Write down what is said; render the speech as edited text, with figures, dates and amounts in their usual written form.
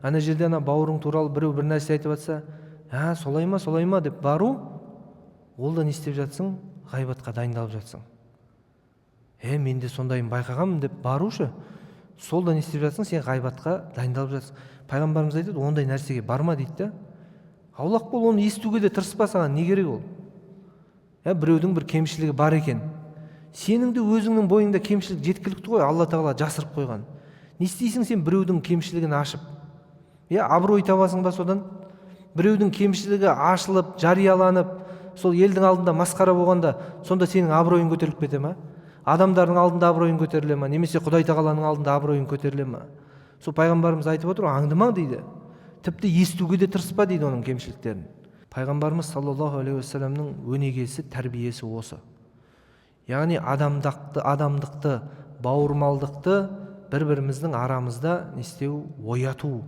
Ана жерде ана бауырың туралы біреу бір нәрсе айтып жатса, ә, солай ма, солай ма деп бару, ол да не істеп жатсың? Ғайбатқа дайындалып жатсың. Е, мен де сондайын байқағанмын деп барушы, сол да не істеп жатсың? Сен ғайбатқа дайындалып жатсың. Пайғамбарымыз айтады, ондай нәрсеге барма дейді да. Аулақ бол, оны естуге де тырыспа, саған не керек ол? Ә, біреудің бір кемшілігі бар екен. Сенің де өзіңнің бойыңда кемшілік жеткілікті ғой, Алла тағала жасырып қойған. Не істейсің сен біреудің кемшілігін ашып? Иә, абырой табасың ба содан? Біреудің кемшілігі ашылып, жарияланып, сол елдің алдында масқара болғанда, сонда сенің абыройың көтеріліп кете ма? Адамдардың алдында абыройың көтеріле ма? Немесе Құдай тағаланың алдында абыройың көтеріле ма? Сол пайғамбарымыз айтып отыр, аңдымаң дейді. Тіпті естуге де тырыспа дейді оның кемшіліктерін. Пайғамбарымыз саллаллаху алейхи уассаламның өнегесі, тәрбиесі осы. Яғни адамдақты, адамдықты, бауырмалдықты бір-біріміздің арамызда не істеу, ояту.